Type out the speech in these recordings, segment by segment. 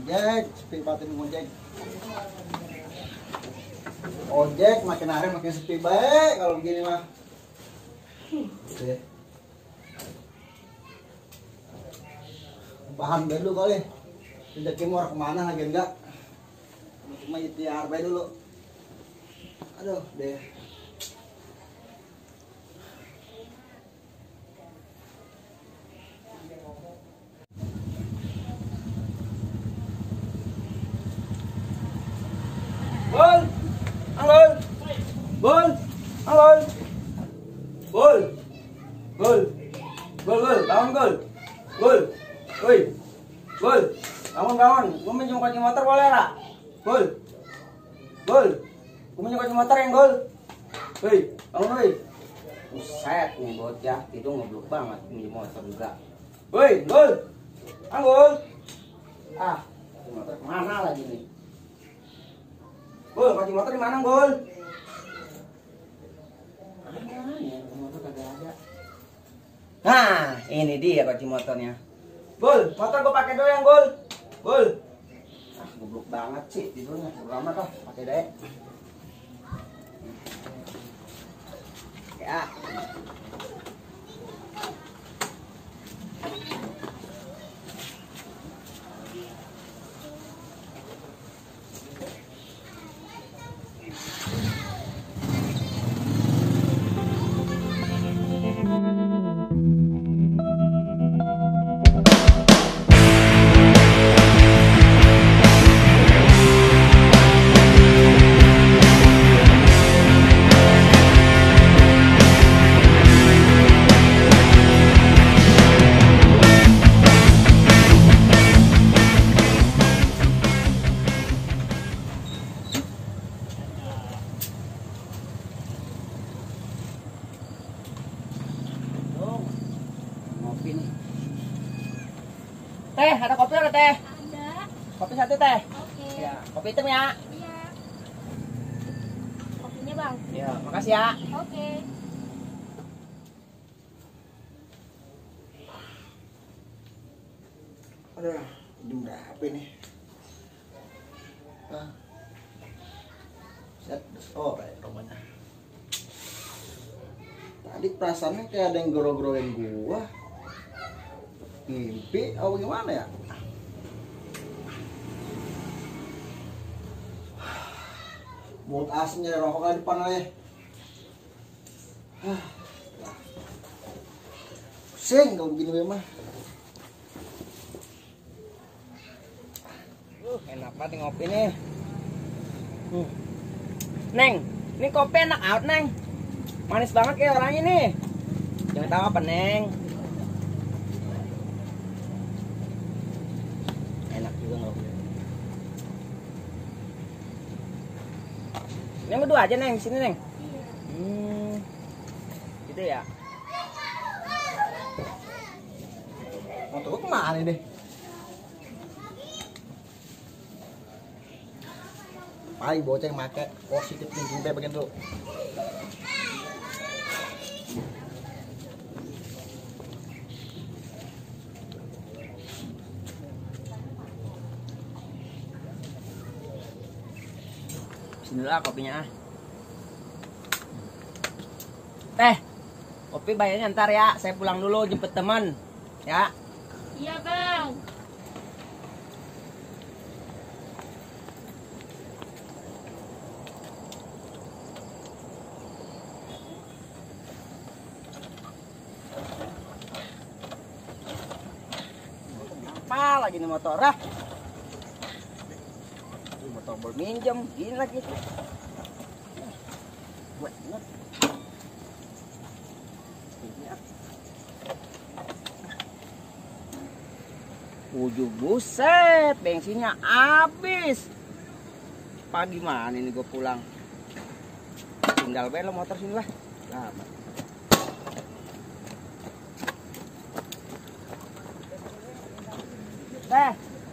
Ojek, sepi patin ngojek. Ojek makin hari makin sepi baik kalau begini mah. Oke. Bahan dulu kali. Rezeki mau kemana lagi enggak? Cuma ikhtiar baik dulu. Aduh deh. Bol, halo, bol, halo, bol, bol, bol, bangun bol, bol, woi, bol, bangun, gue minjem kunci motor boleh lah, bol, bol, gue minjem kunci motor yang bol, woi, bangun woi, buset nih bocah, tidur ngeblok banget minjem motor juga, woi, bol, bangun, kunci motor kemana lagi nih? Bol, kunci motor di mana, Bol? Motor kagak ada. Nah, ini dia kunci motornya. Bol, motor gua pakai doang, Bol. Bol. Goblok banget sih tidurnya. Lama toh, pakai deh. Ya. Kopi nih. Teh, ada kopi ada teh? Ada. Kopi satu teh? Oke. Ya, kopi hitam ya. Iya. Kopinya bang. Ya, makasih ya. Oke. Aduh, jam berapa ini? Set, sore rumahnya. Tadi perasaannya kayak ada yang goro-goroin gua. Mimpi atau gimana ya? Mulut asem nyari rokok di depan aja. Pusing kalau begini memang. Enak banget ngopi nih. Neng, ini kopi enak out, Neng. Manis banget kayak orangnya nih. Jangan tahu apa, Neng. Enak juga ngopi. Yang berdua aja, Neng, di sini, Neng. Gitu ya. Motor gua kemana deh? Paling bocah yang make positif thinking bagian tuh. Bismillah kopinya. Teh, kopi bayarnya ntar ya. Saya pulang dulu jemput teman. Ya. Iya bang. Apa lagi nih motor ah? Motor baru minjem, gini lagi. Banget. Buset, bensinnya habis. Pagi mana ini gue pulang? Tinggal belok motor sini lah. Lama. Teh,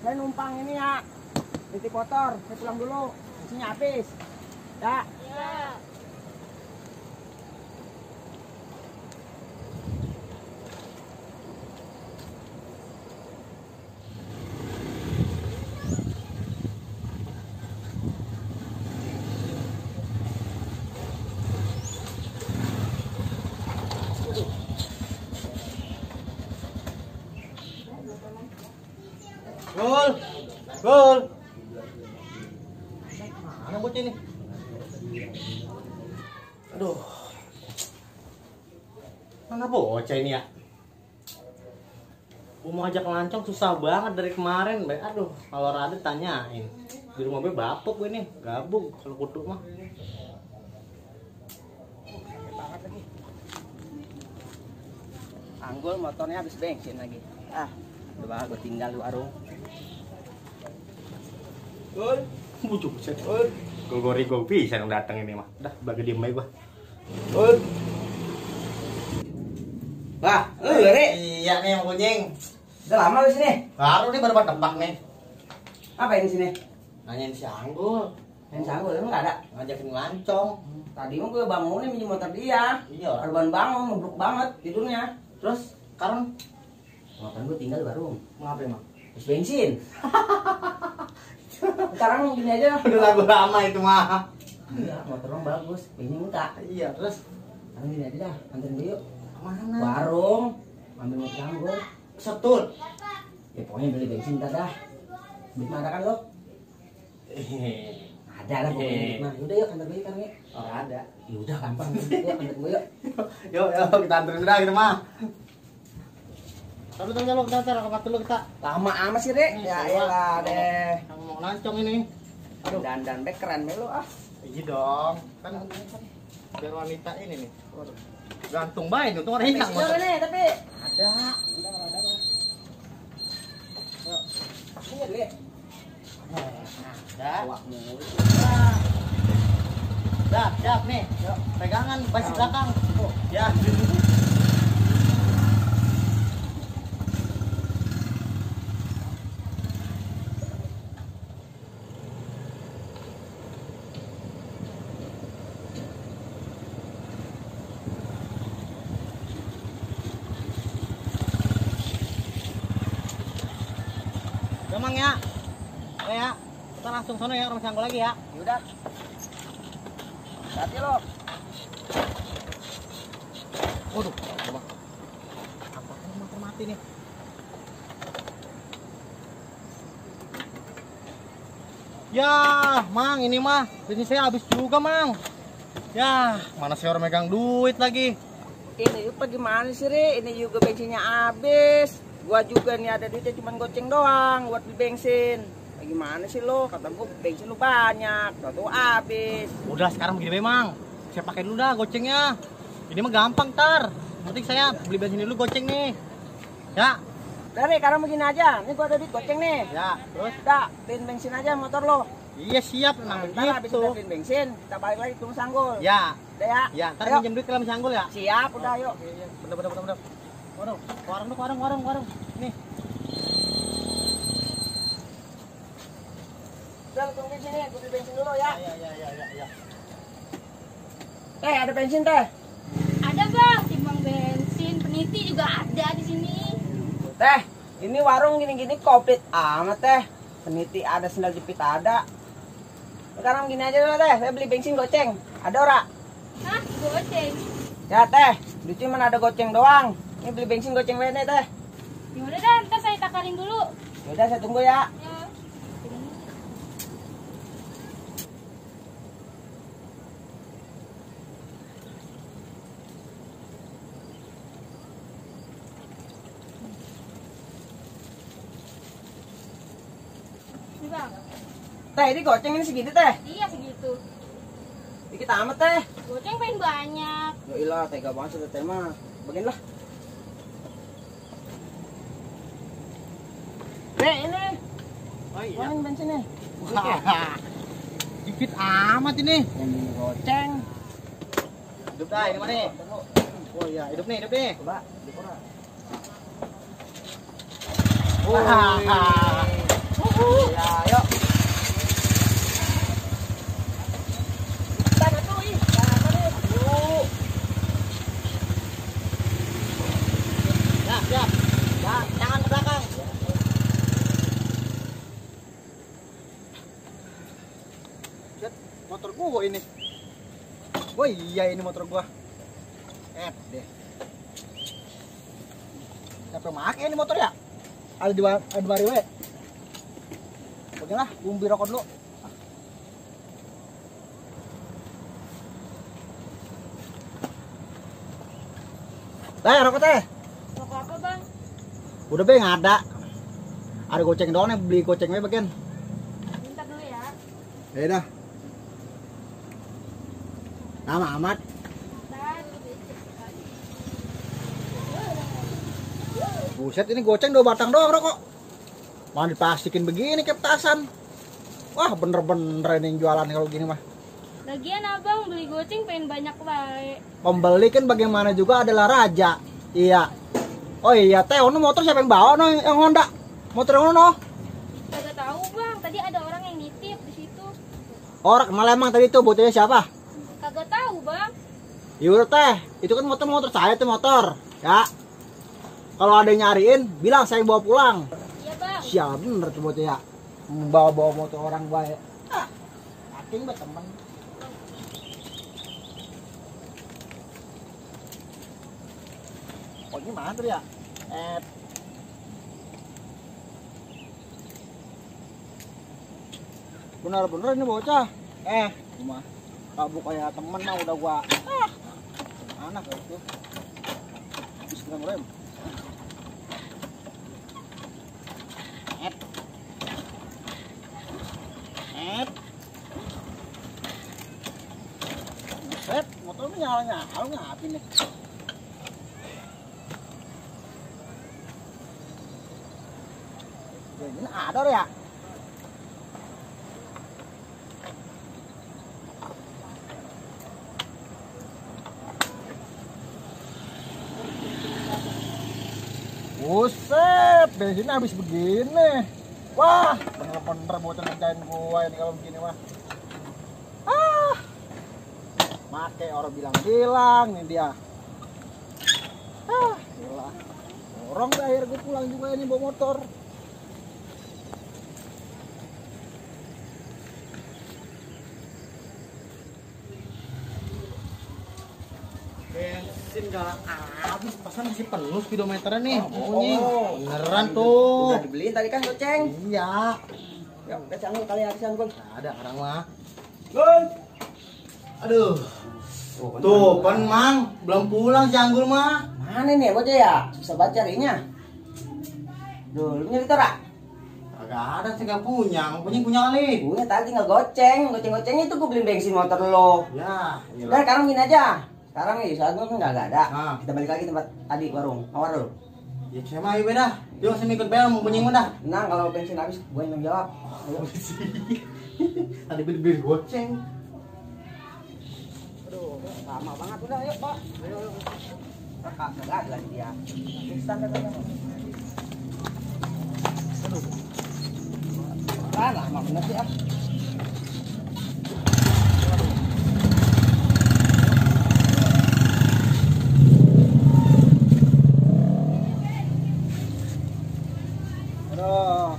saya numpang ini ya. Titip motor, saya pulang dulu. Bensinnya habis. Ya. Iya. Gol. Gol. Mana bocah ini? Aduh. Mana bocah ini ya? Gua mau ajak ngelancong susah banget dari kemarin, Bay. Aduh, kalau Radit tanyain. Di rumah gue bapuk gue nih, gabung kalau kutu mah. Anggul motornya habis bensin lagi. Ah, udah gue tinggal di warung. Gol. Bujuk set. Gol gue bisa dong datang ini mah. Dah, bagi diem aja gua. Gol. Wah, lu Re. Iya nih Mang Kucing. Udah lama di sini. Baru nih baru tebak nih. Apa ini sini? Nanyain si Anggul. Yang sanggul emang nggak ada. Ngajakin ngelancong. Tadi mah gue bangunin minjem motor dia. Iya. Arban bangun, ngeblok banget tidurnya. Terus sekarang Motor gue tinggal di warung. ngapain Mang? Terus bensin. Sekarang gini aja. Udah lagu lama itu mah. Iya, motornya bagus. Ini enggak. Iya, terus Sekarang gini aja dah. Anterin gue yuk. mana? Warung. Ambil motor sanggul. Setut. Ya pokoknya beli bensin dah dah. Duit mah ada kan lo? Ada lah pokoknya duit mah. Yaudah yuk antar gue yuk sekarang yuk. Oh, ada. Yaudah gampang. Yuk antar gue yuk. Yuk, kita anterin udah gitu mah. Lalu kita rapat dulu kita. Lama amat sih, Dek. Ya elah deh. Yang mau ngelancong ini. Aduh, dandan back keren be lu ah. Iya dong. Kan biar wanita ini nih. Waduh. Gantung baik, untung orang hilang. Bensin nih, tapi Ada. ada mah. Yuk. Ini Dek. Ada. Wah, mulu. Siap nih. Yuk, pegangan basi belakang. Ya. Memang ya. Oke ya. Kita langsung sono ya, rumah Sanggul lagi ya. Yaudah. Hati lo. Waduh, coba. Apa motor mati nih? Ya, Mang, ini mah bisnis saya habis juga, Mang. Ya, mana sih orang megang duit lagi? Ini apa gimana sih, Ri? Ini juga bensinnya habis. Gua juga nih ada duitnya cuma goceng doang buat beli bensin. Gimana sih lo? Kata gua bensin lu banyak, tuh habis. Udah sekarang begini, Mang. Saya pakai dulu dah gocengnya. Ini mah gampang, tar. Nanti saya beli bensin dulu goceng nih. Ya. Dari sekarang begini aja. Nih gua ada duit goceng nih. Ya, terus? Udah, beliin bensin aja motor lo. Iya, siap. Nah, Ntar habis begitu. udah beliin bensin, kita balik lagi ke rumah Sanggul. Ya. Udah ya? Ya, ntar Ayo. pinjam duit ke Lam Sanggul ya. Siap, udah yuk. Iya, bener. Waduh, warung. Nih. Udah, lu tunggu di sini, gua beli bensin dulu ya. Ya. Teh, ada bensin teh. Ada bang, timbang bensin, peniti juga ada di sini. Teh, ini warung gini-gini komplit amat teh. Peniti ada, sendal jepit ada. Sekarang gini aja dulu teh, saya beli bensin goceng. Ada ora? Hah, goceng. Ya teh, di cuma ada goceng doang. Ini beli bensin goceng wene teh. Yaudah dah, ntar saya takarin dulu. Yaudah saya tunggu ya. Ya. Ini bang, Teh, ini goceng ini segitu teh. iya segitu. Dikit amat teh. Goceng pengen banyak. Ya ilah, tega banget sih teh mah. Bagian lah. Teh, ini. Oh iya. Kuangin bensinnya. Dikit amat ini. Ini goceng. Hidup dah, ini mana nih? Oh iya, hidup nih. Coba, dikurang. Ya, yuk. Tangan tuh, ih. Tangan nih. Yuk. Siap. Ya, jangan ke belakang. Lihat, motor gua ini. Oh iya, ini motor gua. Deh. Siapa yang make ini motor ya? Ada di Bariwe. Yalah, umbi rokok dulu. Teh, rokok teh. Rokok apa bang? Udah be, nggak ada. Ada goceng doang nih, beli gocengnya bagian. Bentar dulu ya. Ya dah. Lama amat. Bentar. Buset, ini goceng 2 batang doang rokok. Malah diplastikin begini kayak petasan. Wah, bener-bener ini yang jualan kalau gini mah. Lagian abang beli goceng pengen banyak wae. Pembeli kan bagaimana juga adalah raja. Iya. Oh iya, teh, ono motor siapa yang bawa no yang Honda? Motor yang ono? Kagak tahu bang, tadi ada orang yang nitip di situ. Orang kenal emang tadi tuh bocahnya siapa? Kagak tahu bang. Yaudah teh, itu kan motor saya tuh motor. Ya. Kalau ada yang nyariin, bilang saya bawa pulang. Iya bang. Siapa bener tuh bocah ya? Bawa motor orang baik. Ah, aking banget temen. Oh ini mana tuh ya? Bener-bener ini bocah. Cuma kabur kayak temen mah udah gua. Mana itu? Bismillahirrahmanirrahim. Motornya nyala-nyala ngapain nih? Ini ada ya? Buset, bensinnya habis begini. Wah, bener-bener bocah ngerjain gua ini kalau begini mah. Make orang bilang-bilang nih dia. Gila. Orang dah akhir gue pulang juga ini bawa motor. Bensin gak habis, pasan masih penuh speedometernya nih. Beneran tuh. Udah dibeliin tadi kan goceng. Iya. Ya, kacang kali habisan gol. Ada orang mah. Gol. Aduh. Tuh, kan Mang, belum pulang si Anggul mah. Mana nih bocah ya? Susah banget carinya. Duh, lu punya gitar ah? Agak ada sih, gak punya. Punya kali. Punya tadi tinggal goceng. Goceng-gocengnya itu gue beliin bensin motor lo. Ya, Udah sekarang gini aja. Sekarang nih, soalnya gue kan nggak ada. Ah. Kita balik lagi tempat tadi warung. Mawar lo. ya saya mah beda. Yuk, saya ikut bel mau punya dah. Tenang, kalau bensin habis gue yang jawab. Ayo. Tadi beli goceng. Aduh, lama banget udah, ayo pak. Ayo. Kakak, nggak ada lagi dia. Standar aja. Aduh. Kan lama bener sih ah. Aduh.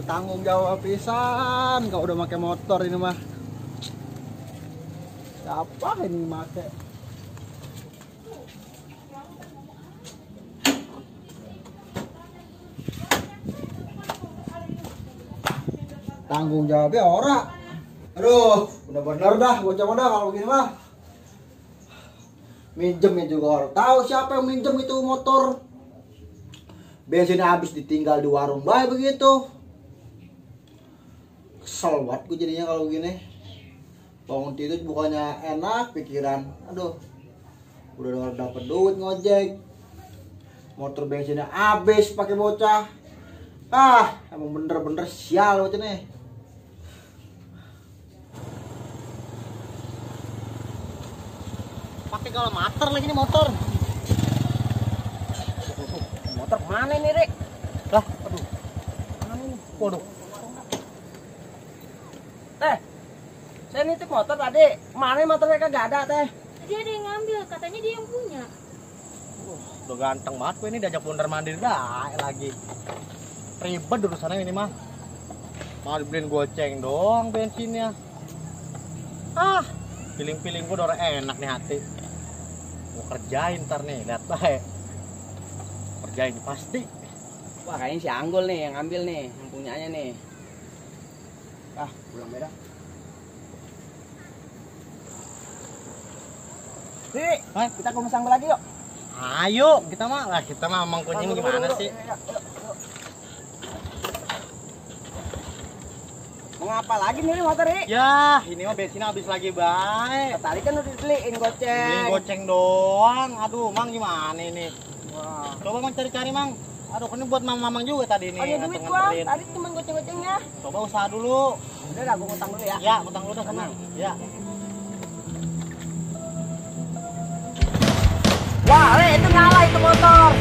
Tanggung jawab pisan kalau udah pakai motor ini mah. Siapa ini make? Tanggung jawabnya ora. Aduh, udah bener dah bocah mah dah kalau begini mah. Minjemnya juga orang tahu siapa yang minjem itu motor. Bensinnya habis ditinggal di warung bae begitu. Kesel banget gue jadinya kalau begini. Bangun tidur bukannya enak pikiran. Aduh. Udah dapet duit ngojek. Motor bensinnya habis pakai bocah. Ah, emang bener-bener sial bocah nih. Pakai kalau mater lagi nih motor. Motor kemana ini, Rek? Lah, aduh. Mana ini? Waduh. Teh, saya nitip motor tadi. Mana motornya kagak ada, Teh? Tadi ada yang ngambil, katanya dia yang punya. Udah ganteng banget gue ini diajak mondar mandir dah lagi. Ribet urusannya ini mah. Mau dibeliin goceng doang bensinnya. Ah, feeling-feeling gue udah enak nih hati. Mau kerjain ntar nih, lihat baik. Kerjain pasti. Wah, kayaknya si Anggol nih yang ambil nih, yang punyanya nih. Ah, pulang beda. Kita ke Mas Anggol lagi yuk. Ayo, kita mah emang kucing gimana sih? Mengapa lagi nih motor ini? Ya, ini mah bensin habis lagi, baik. Tadi kan udah dibeliin goceng. Beli goceng doang. Aduh, Mang gimana ini? Wah. Coba Mang cari-cari, Mang. Aduh, ini buat Mamang juga tadi nih. Ada duit gua. Tadi cuma goceng-gocengnya. Coba usaha dulu. Udah dah, gua ngutang dulu ya. Ya, utang dulu dah sama. Ya. Wah, itu nyala itu motor.